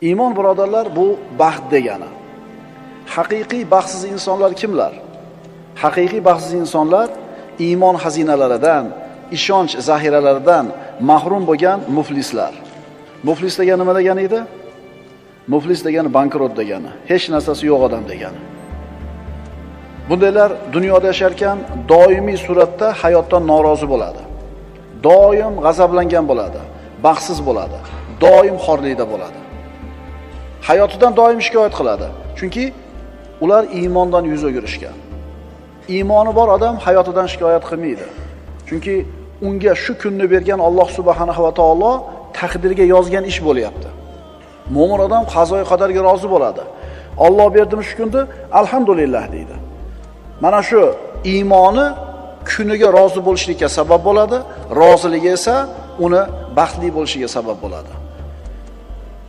Iymon birodarlar bu baxt degani. Haqiqiy baxtsiz insonlar kimlar? Haqiqiy baxtsiz insonlar iymon xazinalaridan, ishonch zaxiralaridan mahrum bo'lgan muflislar. Muflis degani nima degani edi? Muflis degani bankrot degani, hech narsasi yo'q odam degani. Bundaylar dunyoda yasharkan doimiy suratda hayotdan norozi bo'ladi. Doim g'azablangan bo'ladi, baxtsiz bo'ladi, doim xorlikda bo'ladi. Hayotidan doim shikoyat qiladi. Chunki ular iymondan yuz o'girishgan. Iymoni bor odam hayotidan shikoyat qilmaydi. Chunki unga shu kunni bergan Alloh subhanahu va taolo taqdirga yozgan ish bo'lyapti. Mo'min odam qazoyi qadarga rozi bo'ladi. Alloh berdimi shu kunni, alhamdulillah deydi. Mana shu iymoni kuniga rozi bo'lishlikka sabab bo'ladi, roziligi esa uni baxtli bo'lishiga sabab bo'ladi.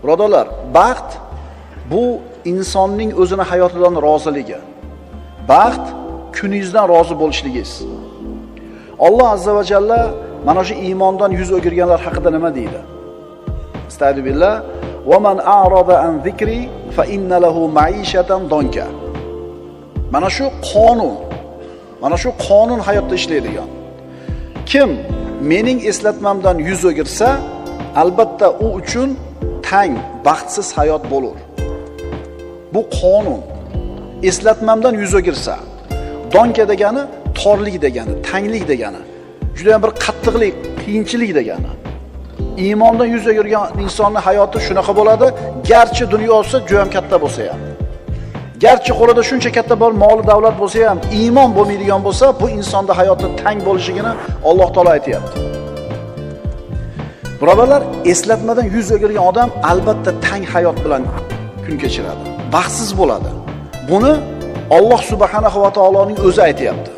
Birodarlar, baxt bu insonning o'zini hayotidan roziligi. Baxt kuningizdan rozi bo'lishligingiz. Alloh azza va jalla mana shu iymondan yuz o'girganlar haqida nima deydi? Astagfirullah billah va man a'rada an zikri fa inna lahu ma'ishatan donka. Mana shu qonun, mana shu qonun hayotda ishlaydigan. Kim mening eslatmamdan yuz o'girsa, albatta u uchun tang, baxtsiz hayot bo'lur. Bu qonun. Eslatmamdan yuz o'girsa, donka degani torlik degani, tanglik degani, juda ham bir qattiqlik, qiyinchilik degani. Iymondan yuz o'girgan insonning hayoti shunaqa bo'ladi, garchi dunyosi juda ham katta bo'lsa ham. Garchi qo'lida shuncha katta bir mol davlat bo'lsa ham, iymon bo'lmaydigan bo'lsa, bu insonda hayoti tang bo'lishligini Alloh taolo aytayapti. Birodarlar, eslatmadan yuz o'girgan odam albatta tang hayot bilan kun kechiradi, baxtsiz bo'ladi. Buni Alloh subhanahu va taoloning o'zi aytayapti.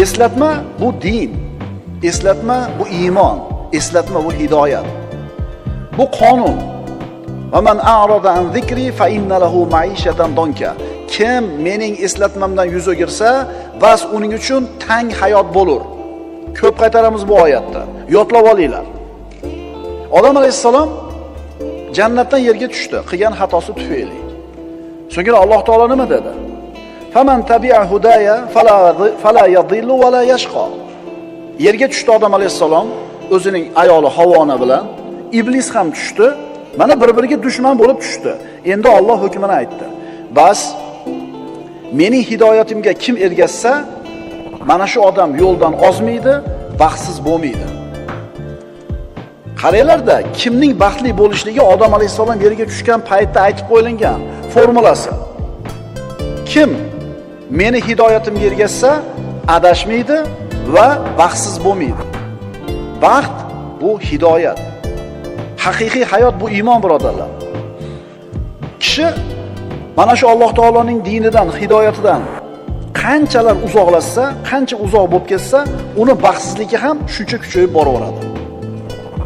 Eslatma bu din, eslatma bu iymon, eslatma bu hidoyat. Bu qonun. Va man a'rada an zikri fa inna lahu ma'ishatan donka. Kim mening eslatmamdan yuz o'girsa, bas uning uchun tang hayot bo'lur. Ko'p qaytaramiz bu oyatda. Yodlab olinglar. Odam alayhissalom jannatdan yerga tushdi, qilgan xatosi tufayli. So'ngra Alloh taolo nima dedi? Faman tabi'a hudaya fala yadhillu va la yashqa. Yerga tushdi Odam alayhissalom o'zining ayoli Havona bilan, iblis ham tushdi. Mana bir-biriga dushman bo'lib tushdi. Endi Alloh hukmini aytdi. Bas mening hidoyatimga kim ergashsa, mana shu odam yo'ldan ozmaydi, baxtsiz bo'lmaydi. Qaranglarda, kimning baxtli bo'lishligi Odam alayhissalom yerga tushgan paytda aytib qo'yilgan formulasi. Kim meni hidoyatimga ergashsa, adashmaydi va baxtsiz bo'lmaydi. Baxt bu hidoyat. Haqiqiy hayot bu iymon birodarlar. Kishi mana shu Alloh taoloning dinidan, hidoyatidan qanchalar uzoqlashsa, qancha uzoq bo'lib ketsa, uni baxtsizligi ham shuncha kuchayib boraveradi.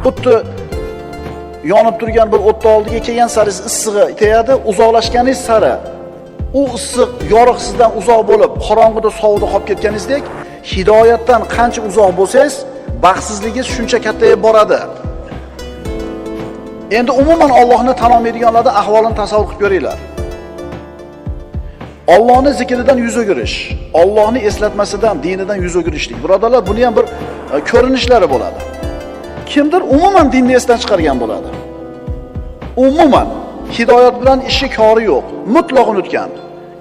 Xuddi yonib turgan bir o'tni oldiga kelgan sari issig'i tegadi, uzoqlashganingiz sari u issiq yorug' sizdan uzoq bo'lib, qorong'ida sovuqda qolib ketganingizdek, hidoyatdan qancha uzoq bo'lsangiz, baxtsizligingiz shuncha kattayib boradi. Endi umuman Allohni tan olmaydiganlarning ahvolini tasavvur qilib ko'ringlar. Allohning zikridan yuz o'girish, Allohning eslatmasidan, dinidan yuz o'girishlik. Birodarlar, buni ham bir ko'rinishlari bo'ladi. Kimdir umuman dinni esdan chiqargan bo'ladi. Umuman hidoyat bilan ishi kori yo'q, mutlaq unutgan.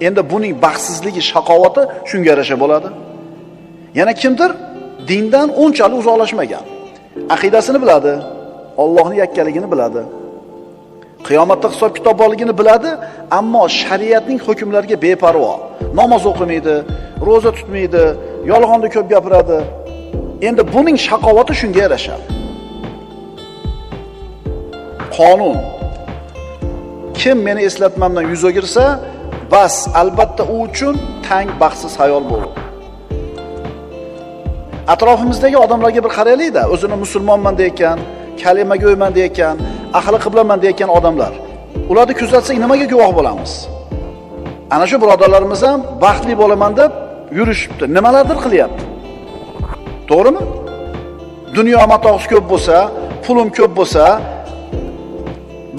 Endi buning baxtsizligi, shaqovati shunga yarasha bo'ladi. Yana kimdir dindan unchalik uzoqlashmagan. Aqidasini biladi, Allohning yakkaligini biladi. Qiyomatda hisob-kitob borligini biladi, ammo shariatning hukmlariga beparvo. Namoz o'qimaydi, roza tutmaydi, yolg'onni ko'p gapiradi. Endi buning shaqovati shunga yarasha. Qonun. Kim meni eslatmamdan yuz o'girsa, bas albatta u uchun tang baxtsiz hayol bo'lur. Atrofimizdagi odamlarga bir qaraylik-da, o'zini musulmonman deyotgan, kalima go'yman deyotgan, ahli qiblaman deyotgan odamlar. Ularni kuzatsak nimaga guvoh bo'lamiz? Ana shu birodarlarimiz ham baxtli bo'laman deb yurishibdi, nimalardir qilyapti. To'g'rimi? Dunyo matosi ko'p bo'lsa, pulim ko'p bo'lsa,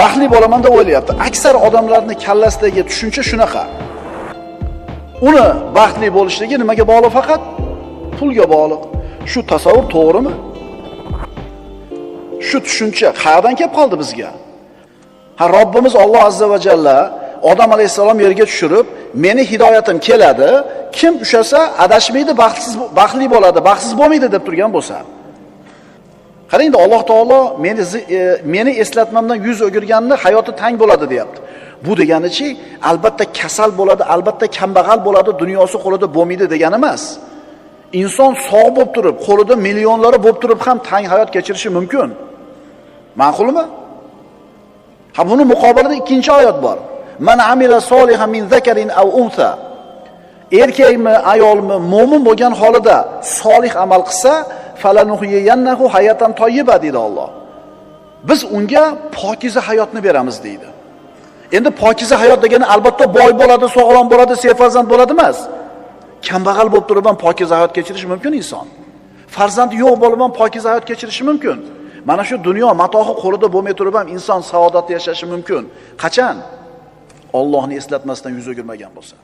Baxtli bo'laman deb o'ylayapti. Aksar odamlarning kallasidagi tushuncha shunaqa. Uni baxtli bo'lishligi nimaga bog'liq faqat? Pulga bog'liq. Shu tasavvur to'g'rimi? Shu tushuncha qayerdan kelib qoldi bizga? Ha, Robbimiz Alloh azza va jalla Odam alayhissalom yerga tushirib, meni hidoyatim keladi, kim ushasa adashmaydi, baxtsiz baxtli bo'ladi, baxtsiz bo'lmaydi deb turgan bo'lsa. Qarang, Alloh taolo meni eslatmamdan yuz o'girganni hayoti tang bo'ladi deyapti. Bu deganichi, albatta kasal bo'ladi, albatta kambag'al bo'ladi, dunyosi qo'lida bo'lmaydi degani emas. Inson sog' bo'lib turib, qo'lida millionlari bo'lib turib ham tang hayot kechirishi mumkin. Ma'qulmi? Ha, buni muqobilida ikkinchi oyat bor. Man amila solihan min zakarin aw unsa. Erkakmi, ayolmi, mo'min bo'lgan holida solih amal qilsa, falanuhyiyannahu hayatan toyyiba deydi Alloh. Biz unga pokiza hayotni beramiz deydi. Endi pokiza hayot degani albatta boy bo'ladi, sog'lom bo'ladi, serfarzand bo'ladi emas. Kambag'al bo'lib turib ham pokiza hayot kechirishi mumkin inson. Farzandi yo'q bo'lib ham pokiza hayot kechirishi mumkin. Mana shu dunyo matohi qo'lida bo'lmay turib ham inson saodatda yashashi mumkin. Qachon? Allohni eslatmasdan yuz o'girmagan bo'lsa.